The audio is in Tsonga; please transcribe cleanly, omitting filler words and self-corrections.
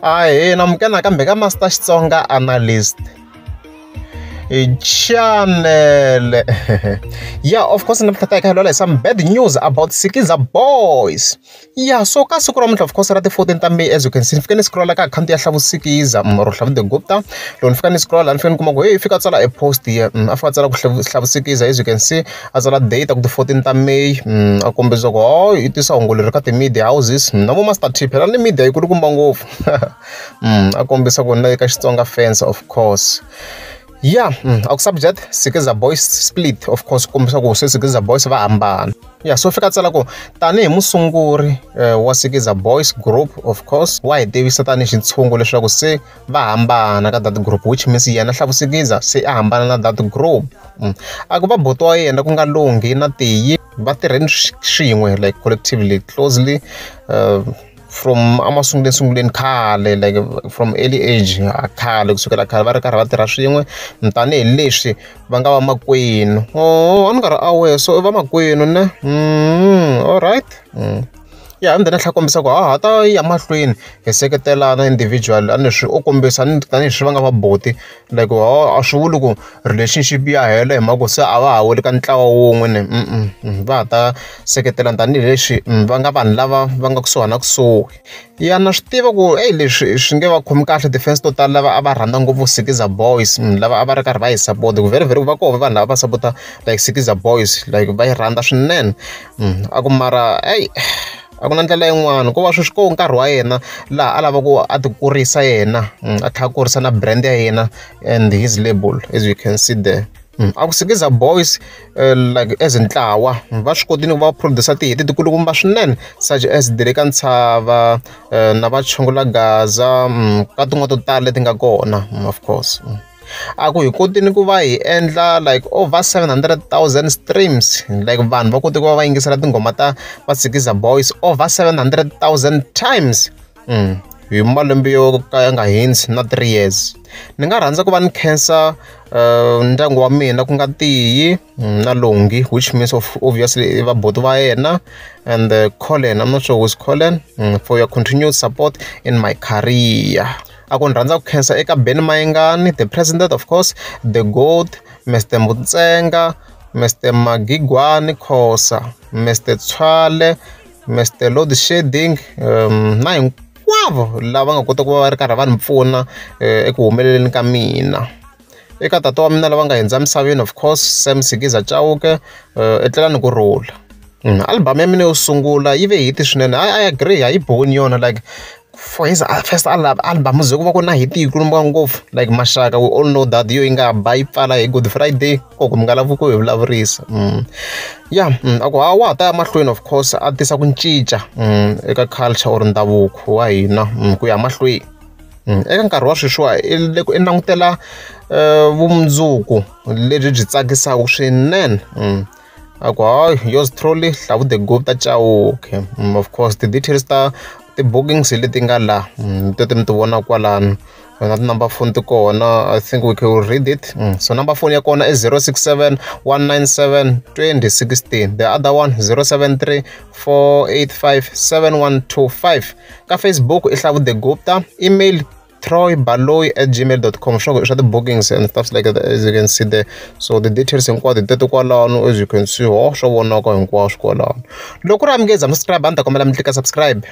Ahee namukela nakambe ka Master Xitsonga Analyst channel. Yeah, of course namuntlha ta hi kha hi lwela hi some bad news about Sikiza Boys. Yeah, so ka siku ra namuntlha, of course, ra ti 14 ta May, as you can see, ni fike ni scrolla ka akhawunti ya Hlavu Sikiza or Hlavu the Gupta. Loko ni fika ni scrolla, ni fika ni kuma ku hey, fika tsala e post ye a fika tsala ku Hlavu Sikiza, as you can see, a tsala date ku ti 14 ta May, a kombisa ku oh, i tisa hungu leri ka ti-media houses na vo Master T, phela ni media yi kulukumba ngopfu, a kombisa ku na ka Xitsonga fans, of course. Yeah, a ku subject Sikiza Boys split, of course, kombisa ku se Sikiza Boys va hambana. Yeah, so fika tsala ku tanihi musunguri wa Sikiza Boys group, of course, wa hi tivisa tanihi xintshungu leswaku se va hambana ka that group, which means yena Hlavu Sikiza se a hambana na that group. A ku va buti wa yena ku nga Lunghi na Tiyi va tirheni swin'we, like collectively, closely, from amasunguleni sunguleni khale, like from early age, khale kusukela khale va ri karhi va tirha swin'we tanihileswi va nga va makwenu. Oh, a ni nga ri aware, so i va makwenu ne? All right. Yeah, and then a tlhela kombisa ku ha ha ta ya mahlweni hi seketelana individual, a ni swi u kombisa ni tanihileswi va nga va boti, like a swi vuli ku relationship ya hela hi mhaka ku se a va ha weli ka ntlawa wun'we ne. Va ha ta seketelana tanihileswi va nga vanhu lava va nga kusuhani na kusuhi. Ya, na swi tiva ku eyi leswi swi nge va khomi kahle ti-fans to tala lava a va rhandza ngopfu Sikiza Boys, lava a va ri karhi va yi support ku very very va koho vanhu lava va sapota like Sikiza Boys, like va yi rhandza swinene. A ku mara eyi a ku na ndlela yin'wana ko va sweswi ko nkarhi wa yena laha a lava ku a ti kurisa yena, a tlhela a kurisa na brand ya yena and his label, as you can see there. A ku Sikiza Boys, like as ntlawa, va swi kotile ku va producer ti-hit tikulukumba swinene, such as Dileka Ntshava, na va Chongola Gaza, ka tin'wana to tala leti nga kona, of course. A ku hi kotini ku va hi endla like over 700,000 streams, like vanhu va kote ku va va yingisela tinghoma ta va Sikiza Boys over 700,000 times hi malembe yo ka ya nga hundzi na 3 years. Ni nga rhandza ku va ni khensa ndyangu wa mina ku nga Tiyi na Lunghi, which means of obviously i vabuti va yena, and Colin, I'm not sure who's Colin, for your continued support in my career. A ku ni rhandza ku khensa eka Benny Mayengani, the president, of course, the goat, Mr Mutsenga, Mr Magigwani Khosa, Mr Tshwale, Mr Load Shedding, na hinkwavo lava nga kota ku va va ri karhi va ni pfuna eku humeleleni ka mina. Eka tata wa mina lava nga hundza emisaveni, of course, Sam Sikiza Chauke, etlelani ku rhula. Album ya mina yo sungula yi ve hit swinene. I agree, a yi boni yona, like for his first album ze ku va ku na hit yikulukumba ngopfu, like Maxaka, we all know that yo yi nga ba yi pfala hi Good Friday koko mi nga lavi ku hi vulavurisa. Yeah, a ku ha wa ha ta ya mahlweni, of course, a tisa ku cinca eka culture or ndhavuko wa hina ku ya mahlweni. Eka nkarhi wa sweswiwa i le ku i langutela vumundzuku lebyi byi tsakisaka swinene. A ku hayi, yours truly, Hlavu the Gupta Chauke. Of course, the details ta ti-bookings leti nga la teti mi ti vona kwalano na ti-number phone ti kona. I think we can read it. So number phone ya kona i 067 197 2016, the other one 073 485 7125. Ka Facebook i Hlavu the Gupta, email troybaloyi@gmail.com, swa swa ti-bookings and stuff like that, as you can see there. So the details hinkwato tete kwalano, as you can see, ho swa vonaka hinkwaswo kwalano. Loko ku ri a mi nge za mi subscribe, a ni ta kombela mi tlika subscribe.